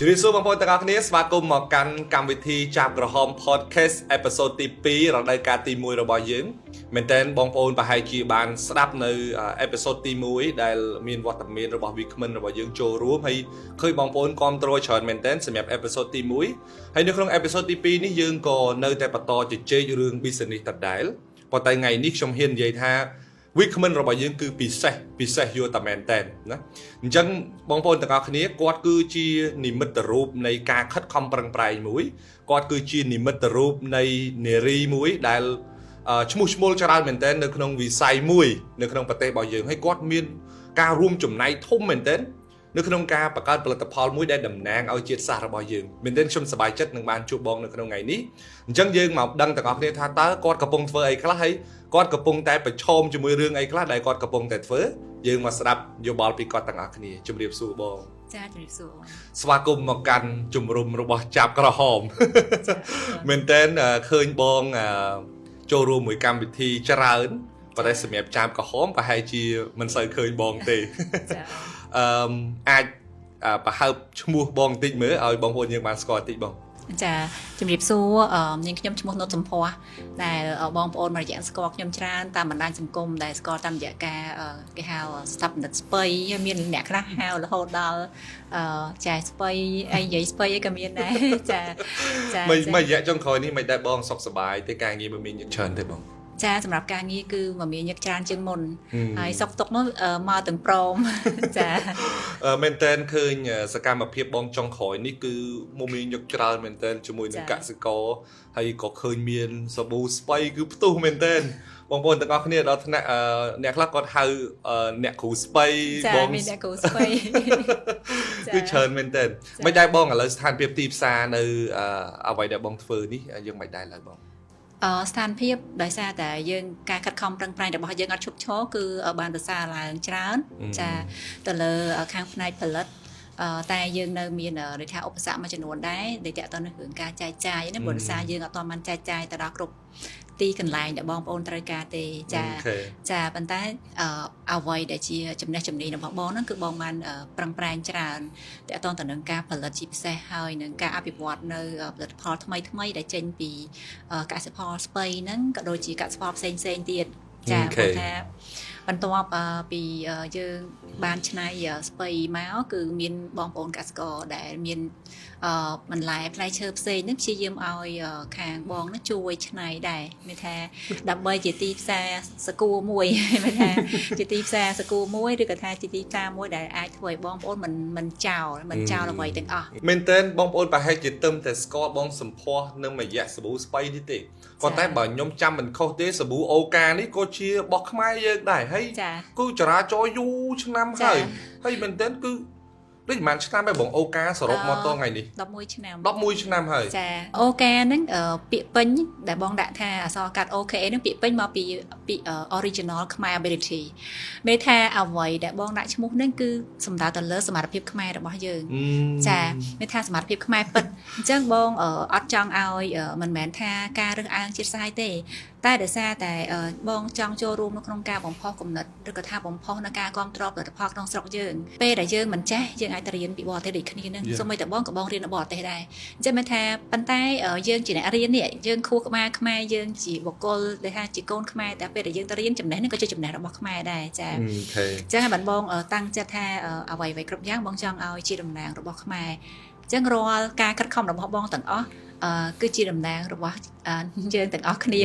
ជម្រាបសួរបងប្អូនទាំងអស់គ្នាស្វាគមន៍មកកាន់កម្មវិធីចាប់ក្រហម Podcast episode ទី2រដូវកាលទី1របស់យើងមែនតើបងប្អូនប្រហែលជាបានស្ដាប់នៅ episode ទី1ដែលមានវត្តមានរបស់វាគ្មិនរបស់យើងចូលរួមហើយឃើញបងប្អូនគ្រប់គ្រងច្រើនមែនតើសម្រាប់ episode ទី1ហើយនៅក្នុង episode ទី2នេះយើងក៏នៅតែបន្តជជែករឿង business ដដែលប៉ុន្តែថ្ងៃនេះខ្ញុំហ៊ាននិយាយថាវាគ្មិនរបស់យើងគឺពិសេសពិសេសយកតែមែនតែនណាអញ្ចឹងបងប្អូនទាំងអស់គ្នាគាត់គឺជានិមិត្តរូបនៃការខិតខំប្រឹងប្រែងមួយគាត់គឺជានិមិត្តរូបនៃនារីមួយដែលឈ្មោះឈ្មោលច្រើនមែនទែននៅក្នុងវិស័យមួយនៅក្នុងប្រទេសរបស់យើងហើយគាត់មានការរួមចំណែកធំមែនទែននៅក្នុងការបង្កើតផលិតផលមួយដែលតំណាងឲ្យជាតិសាសន៍របស់យើងមែនទែនខ្ញុំសប្បាយចិត្តនឹងបានជួបបងនៅក្នុងថ្ងៃនេះអញ្ចឹងយើងមកដឹងទាំងអស់គ្នាថាតើគាត់កំពុងធ្វើអីខ្លះហើយគាត់កំពុងតែប្រឈមជាមួយរឿងអីខ្លះដែលគាត់កំពុងតែធ្វើយើងមកស្ដាប់យោបល់ពីគាត់ទាំងអស់គ្នាជម្រាបសួរបង ចាជម្រាបសួរ ស្វាគមន៍មកកាន់ជំរំរបស់ចាប់ក្រហមមែនតើឃើញបងចូលរួមមួយកម្មវិធីច្រើនប៉ុន្តែសម្រាប់ចាប់ក្រហមប្រហែលជាមិនសូវឃើញបងទេ ចា អឺអាចប្រហើបឈ្មោះបងបន្តិចមើលឲ្យបងប្អូនយើងបានស្គាល់បន្តិចបង ចាជំរាបសួរនាងខ្ញុំឈ្មោះនុតសំភ័សដែលបងប្អូនមួយរយៈស្គាល់ខ្ញុំច្រើនតាមបណ្ដាញសង្គមដែលស្គាល់តាមរយៈការគេហៅស្ថាបនិកស្ពៃមានអ្នកខ្លះហៅរហូតដល់ចាស្ពៃអីនិយាយស្ពៃអីក៏មានដែរចាចា មួយមួយរយៈចុងក្រោយនេះមិនដែរបងសុខសប្បាយទេការងារមិនមានញឹកច្រើនទេបង ចាសម្រាប់ការងារគឺមមាញឹកច្រើនជាងមុនហើយសុខទុក្ខនោះមកទាំងព្រមចា មែនតើឃើញសកម្មភាពបងចុងក្រោយនេះគឺមមាញឹកច្រើនមែនតើជាមួយនឹងកសិករហើយក៏ឃើញមានសាប៊ូស្ពៃគឺផ្ទុះមែនតើបងប្អូនទាំងអស់គ្នាដល់ថ្នាក់អ្នកខ្លះគាត់ហៅអ្នកគ្រូស្ពៃ បងមានអ្នកគ្រូស្ពៃ គឺច្រើនមែនតើមិនដែរបងឥឡូវស្ថានភាពទីផ្សារនៅអ្វីដែលបងធ្វើនេះយើងមិនដែរឡើយបង អស្ថានភាពដោយសារតែយើងការខិតខំប្រឹងប្រែងរបស់យើងអត់ឈប់ឈរគឺបានប្រសើរឡើងច្រើនចាទៅលើខាងផ្នែកផលិតតែយើងនៅមានដូចថាឧបសគ្គមួយចំនួនដែរដែលតកតទៅនឹងរឿងការចែកចាយណាព្រោះដោយសារយើងអត់ទាន់បានចែកចាយទៅដល់គ្រប់ទីកន្លែងដែលបងប្អូនត្រូវការទេចាចាប៉ុន្តែអ្វីដែលជាចំណេះជំនាញរបស់បងហ្នឹងគឺបងបានប្រឹងប្រែងច្រើនតកតទៅនឹងការផលិតជាពិសេសហើយនឹងការអភិវឌ្ឍនៅផលិតផលថ្មីថ្មីដែលចេញពីកសិផលស្ពៃហ្នឹងក៏ដូចជាកសិផលផ្សេងផ្សេងទៀតចាព្រោះថាបន្ទាប់ពីយើងបានឆ្នៃស្ពៃមកគឺមានបងប្អូនកសិករដែលមានបន្លែផ្លែឈើផ្សេងហ្នឹងព្យាយាមឲ្យខាងបងហ្នឹងជួយឆ្នៃដែរមានថាដើម្បីជាទីផ្សារសកួរមួយមានថាជាទីផ្សារសកួរមួយឬក៏ថាជាទីផ្សារមួយដែលអាចធ្វើឲ្យបងប្អូនមិនចោលមិនចោលអ្វីទាំងអស់ មែនតើបងប្អូនប្រហែលជាទឹមតែស្គាល់បងសម្ផស្សនឹងរយៈសាប៊ូស្ពៃនេះទេប៉ុន្តែបើខ្ញុំចាំមិនខុសទេសាប៊ូអូកានេះក៏ជារបស់ខ្មែរយើងដែរហើយគឺចរាចរយូរឆ្នាំហើយហើយមែនតើគឺដូចប្រហែលឆ្នាំហើយបងអូកាសរុបមកតថ្ងៃនេះ 11ឆ្នាំ 11ឆ្នាំហើយ ចាអូកាហ្នឹងពាក្យពេញដែលបងដាក់ថាអក្សរកាត់ OKA ហ្នឹងពាក្យពេញមកពីពាក្យ original ខ្មែរ ability មានថាអ្វីដែលបងដាក់ឈ្មោះហ្នឹងគឺសំដៅទៅលើសមត្ថភាពខ្មែររបស់យើងចាមានថាសមត្ថភាពខ្មែរពិតអញ្ចឹងបងអត់ចង់ឲ្យមិនមែនថាការរើសអើងជាតិសាសន៍ទេតែដោយសារតែបងចង់ចូលរួមនៅក្នុងការបំផុសគំនិតឬក៏ថាបំផុសនៅការគ្រប់គ្រងផលិតផលក្នុងស្រុកយើងពេលដែលយើងមិនចេះយើងអាចទៅរៀនពីបរទេសដូចគ្នានឹងសូម្បីតែបងក៏បងរៀននៅបរទេសដែរអញ្ចឹងមានថាប៉ុន្តែយើងជាអ្នករៀននេះយើងខួរក្បាលខ្មែរយើងជាបុគ្គលដែលថាជាកូនខ្មែរតែពេលដែលយើងទៅរៀនចំណេះនេះក៏ជាចំណេះរបស់ខ្មែរដែរចាអញ្ចឹងហើយបានបងតាំងចិត្តថាអ្វីៗគ្រប់យ៉ាងបងចង់ឲ្យជាតំណាងរបស់ខ្មែរអញ្ចឹងរាល់ការខិតខំរបស់បងទាំងអស់គឺជាតំណាងរបស់យើងទាំងអស់គ្នា